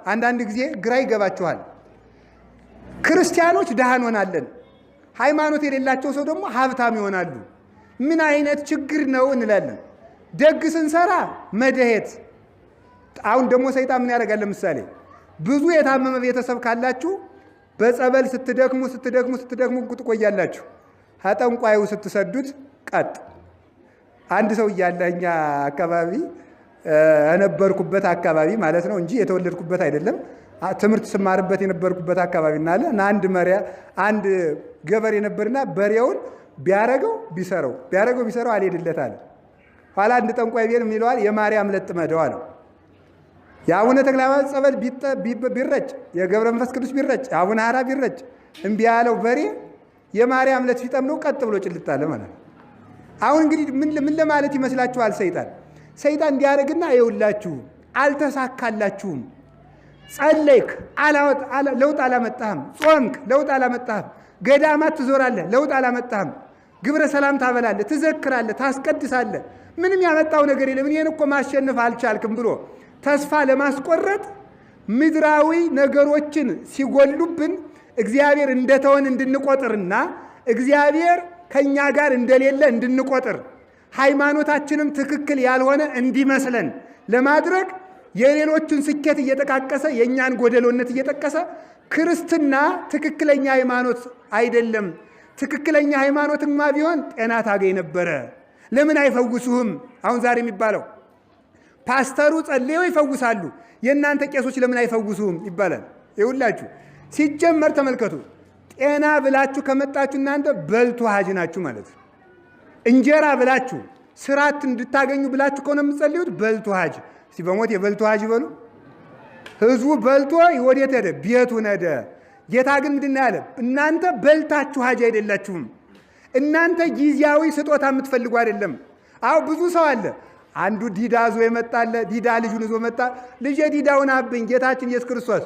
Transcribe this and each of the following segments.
አንዳንድ ጊዜ ግራ ይገባችኋል። ክርስቲያኖች ድሃ እንሆናለን፣ ሃይማኖት የሌላቸው ሰው ደግሞ ሀብታም ይሆናሉ። ምን አይነት ችግር ነው እንላለን። ደግ ስንሰራ መደሄት። አሁን ደግሞ ሰይጣን ምን ያደርጋል? ለምሳሌ ብዙ የታመመ ቤተሰብ ካላችሁ በጸበል ስትደክሙ ስትደክሙ ስትደክሙ ትቆያላችሁ። ከጠንቋዩ ስትሰዱት ቀጥ። አንድ ሰው እያለ እኛ አካባቢ የነበርኩበት አካባቢ ማለት ነው እንጂ የተወለድኩበት አይደለም። ትምህርት ስማርበት የነበርኩበት አካባቢ እናለ አንድ መሪያ አንድ ገበሬ ነበርና በሬውን ቢያረገው ቢሰረው ቢያረገው ቢሰረው አልሄድለት አለ። ኋላ አንድ ጠንቋይ ቤት ምን ይለዋል? የማርያም ለጥመደው አለው። የአቡነ ተክለ ሃይማኖት ጸበል ቢረጭ፣ የገብረ መንፈስ ቅዱስ ቢረጭ፣ የአቡነ ሐራ ቢረጭ እምቢ ያለው በሬ የማርያም ለት ሲጠምደው ቀጥ ብሎ ጭልጥ አለ ማለት ነው። አሁን እንግዲህ ምን ለማለት ይመስላችኋል? ሰይጣን እንዲያደርግና ይኸውላችሁ አልተሳካላችሁም፣ ጸለይክ ለውጥ አላመጣህም፣ ጾምክ ለውጥ አላመጣህም፣ ገዳማት ትዞራለህ ለውጥ አላመጣህም፣ ግብረ ሰላም ታበላለህ፣ ትዘክራለህ፣ ታስቀድሳለህ፣ ምንም ያመጣው ነገር የለም፣ እኔን እኮ ማሸነፍ አልቻልክም ብሎ ተስፋ ለማስቆረጥ ምድራዊ ነገሮችን ሲጎሉብን እግዚአብሔር እንደተወን እንድንቆጥርና እግዚአብሔር ከኛ ጋር እንደሌለ እንድንቆጥር ሃይማኖታችንም ትክክል ያልሆነ እንዲመስለን ለማድረግ የሌሎችን ስኬት እየጠቃቀሰ የእኛን ጎደሎነት እየጠቀሰ ክርስትና ትክክለኛ ሃይማኖት አይደለም፣ ትክክለኛ ሃይማኖትማ ቢሆን ጤና ታገኝ ነበረ፣ ለምን አይፈውሱህም? አሁን ዛሬ የሚባለው ፓስተሩ ጸልየው ይፈውሳሉ፣ የእናንተ ቄሶች ለምን አይፈውሱህም ይባላል። ይኸውላችሁ ሲጀመር ተመልከቱ፣ ጤና ብላችሁ ከመጣችሁ እናንተ በልቶ ሀጅ ናችሁ ማለት ነው። እንጀራ ብላችሁ ስራት እንድታገኙ ብላችሁ ከሆነ የምትጸልዩት በልቶ ሀጅ። እስቲ በሞት የበልቶ ሀጅ በሉ። ህዝቡ በልቶ ወዴት ሄደ? ቤቱን ሄደ። ጌታ ግን ምንድን ነው ያለ? እናንተ በልታችሁ ሀጅ አይደላችሁም። እናንተ ጊዜያዊ ስጦታ የምትፈልጉ አይደለም። አዎ ብዙ ሰው አለ። አንዱ ዲዳ ይዞ የመጣለ ዲዳ ልጁን ይዞ መጣ። ልጄ ዲዳውን አብኝ ጌታችን ኢየሱስ ክርስቶስ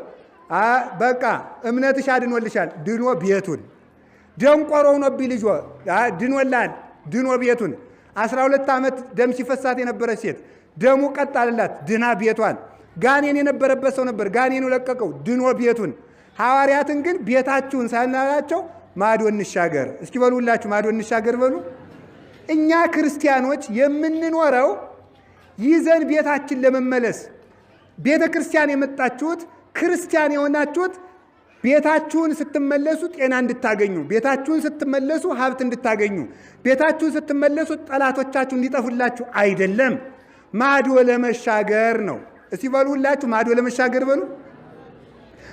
በቃ እምነትሽ አድኖልሻል። ድኖ ቤቱን ደንቆሮ ሆኖብኝ ልጆ ድኖላል። ድኖ ቤቱን 12 ዓመት ደም ሲፈሳት የነበረች ሴት ደሙ ቀጥ አለላት፣ ድና ቤቷን። ጋኔን የነበረበት ሰው ነበር፣ ጋኔኑ ለቀቀው፣ ድኖ ቤቱን። ሐዋርያትን ግን ቤታችሁን ሳናላቸው ማዶ እንሻገር እስኪ በሉ፣ ሁላችሁ ማዶ እንሻገር በሉ። እኛ ክርስቲያኖች የምንኖረው ይዘን ቤታችን ለመመለስ ቤተ ክርስቲያን የመጣችሁት ክርስቲያን የሆናችሁት ቤታችሁን ስትመለሱ ጤና እንድታገኙ፣ ቤታችሁን ስትመለሱ ሀብት እንድታገኙ፣ ቤታችሁን ስትመለሱ ጠላቶቻችሁ እንዲጠፉላችሁ አይደለም፣ ማዶ ለመሻገር ነው። እስቲ በሉ ሁላችሁ ማዶ ለመሻገር በሉ።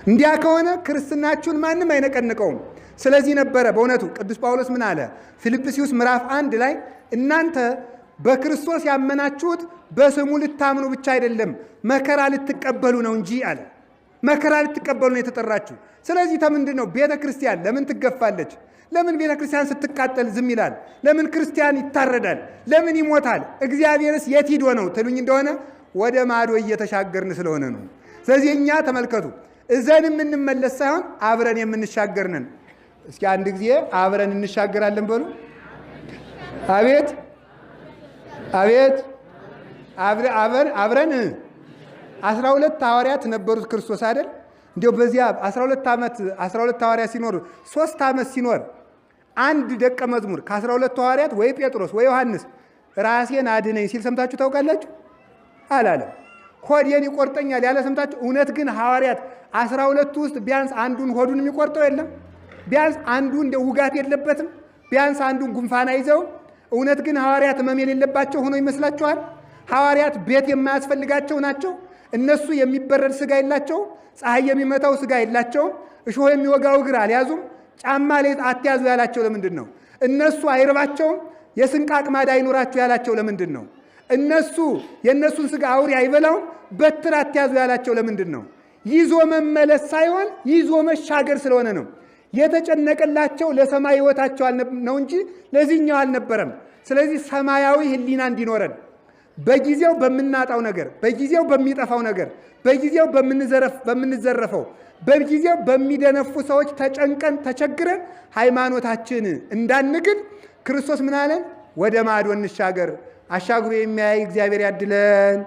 እንዲያ ከሆነ ክርስትናችሁን ማንም አይነቀንቀውም። ስለዚህ ነበረ በእውነቱ ቅዱስ ጳውሎስ ምን አለ? ፊልጵስዩስ ምዕራፍ 1 ላይ እናንተ በክርስቶስ ያመናችሁት በስሙ ልታምኑ ብቻ አይደለም መከራ ልትቀበሉ ነው እንጂ አለ። መከራ ልትቀበሉ ነው የተጠራችሁ። ስለዚህ ተምንድን ነው ቤተ ክርስቲያን ለምን ትገፋለች? ለምን ቤተ ክርስቲያን ስትቃጠል ዝም ይላል? ለምን ክርስቲያን ይታረዳል? ለምን ይሞታል? እግዚአብሔርስ የት ሂዶ ነው ትሉኝ እንደሆነ ወደ ማዶ እየተሻገርን ስለሆነ ነው። ስለዚህ እኛ ተመልከቱ፣ እዘን የምንመለስ ሳይሆን አብረን የምንሻገር ነን። እስኪ አንድ ጊዜ አብረን እንሻገራለን በሉ። አቤት አቤት፣ አብረን 12 ሐዋርያት ነበሩት ክርስቶስ አይደል? እንዲያው በዚያ 12 ዓመት 12 ሐዋርያት ሲኖሩ 3 ዓመት ሲኖር አንድ ደቀ መዝሙር ከ12 ሐዋርያት ወይ ጴጥሮስ ወይ ዮሐንስ ራሴን አድነኝ ሲል ሰምታችሁ ታውቃላችሁ? አላለም። ሆዴን ይቆርጠኛል ያለ ሰምታችሁ? እውነት ግን ሐዋርያት 12ቱ ውስጥ ቢያንስ አንዱን ሆዱን የሚቆርጠው የለም? ቢያንስ አንዱ እንደ ውጋት የለበትም? ቢያንስ አንዱን ጉንፋን አይዘውም? እውነት ግን ሐዋርያት ሕመም የሌለባቸው ሆኖ ይመስላችኋል? ሐዋርያት ቤት የማያስፈልጋቸው ናቸው? እነሱ የሚበረድ ስጋ የላቸውም። ፀሐይ የሚመታው ስጋ የላቸውም። እሾህ የሚወጋው እግር አልያዙም። ጫማ ላይ አትያዙ ያላቸው ለምንድን ነው? እነሱ አይርባቸውም። የስንቅ አቅማዳ አይኑራቸው ያላቸው ለምንድን ነው? እነሱ የእነሱን ስጋ አውሬ አይበላውም። በትር አትያዙ ያላቸው ለምንድን ነው? ይዞ መመለስ ሳይሆን ይዞ መሻገር ስለሆነ ነው። የተጨነቀላቸው ለሰማይ ሕይወታቸው ነው እንጂ ለዚህኛው አልነበረም። ስለዚህ ሰማያዊ ሕሊና እንዲኖረን በጊዜው በምናጣው ነገር፣ በጊዜው በሚጠፋው ነገር፣ በጊዜው በምንዘረፈው፣ በጊዜው በሚደነፉ ሰዎች ተጨንቀን ተቸግረን ሃይማኖታችን እንዳንግል ክርስቶስ ምን አለን? ወደ ማዶ እንሻገር። አሻግሮ የሚያይ እግዚአብሔር ያድለን።